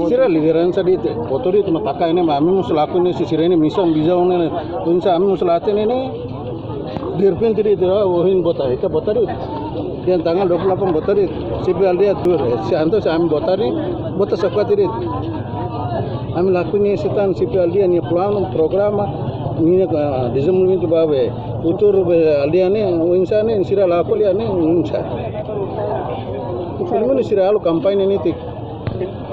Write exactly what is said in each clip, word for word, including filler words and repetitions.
Sira lideransa de'it, botar de'it, mak taka ne'e, ami mós lakohi ne'e, sira-nia misaun, vizaun ne'e, oinsá ami mós la hatene ne'e, derrepente de'it, ah, ohin vota, ita vota de'it. Iha tanggal dua puluh delapan vota de'it, C P aldeia tuur, eh, se antes ami vota de'it, vota sokate de'it. Ami lakohi ne'e sei tan C P aldeia nia planu, programa, nia, ah, dezenvolvimentu ba be, futuru be aldeia ne'e, oinsá ne'e, sira lakohi lia ne'e, oinsá. Primeiru sira halo kampaña ne'e tik.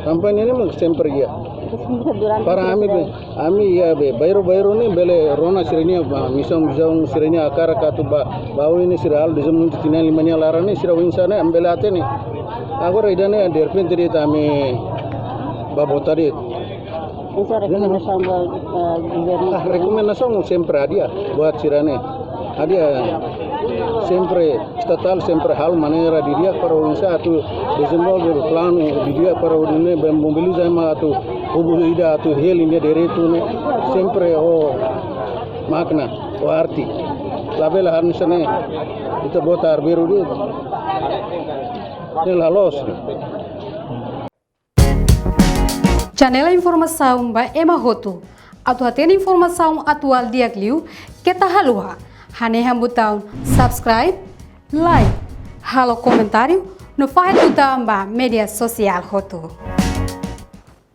Kampaña ne'e mak sempre iha. Durante Para ami be, ami iha be, bairru-bairru ne'e bele rona sira-nia, ah, misaun, misaun sira-nia hakarak atu ba, ba oin ne'e sira halo dezenvolvimentu tinan lima nia laran ne'e sira oinsá ne'e, ami bele hatene. Agora ida-ne'e derrepente de'it ami ba vota de'it. Esa rekomendasaun ba, eh, governu? Ah, rekomendasaun sempre hadi'a buat sira-ne'e. Hadi'a sempre estatál sempre halo maneira didi'ak para oinsá atu dezenvolve planu didi'ak para oin ne'e be mobiliza ema atu povu ida atu hili nia direitu ne'e sempre ho makna, ho arti. Labele hanesan ne'e ita vota arbiru de'it. Ne'e la loos. Janela informasaun ba ema hotu. Atu hatene informasaun atuál di'ak liu, keta haluha hanehan butaun subscribe, like, halo komentáriu, no fahe tutan ba média sosiál hotu.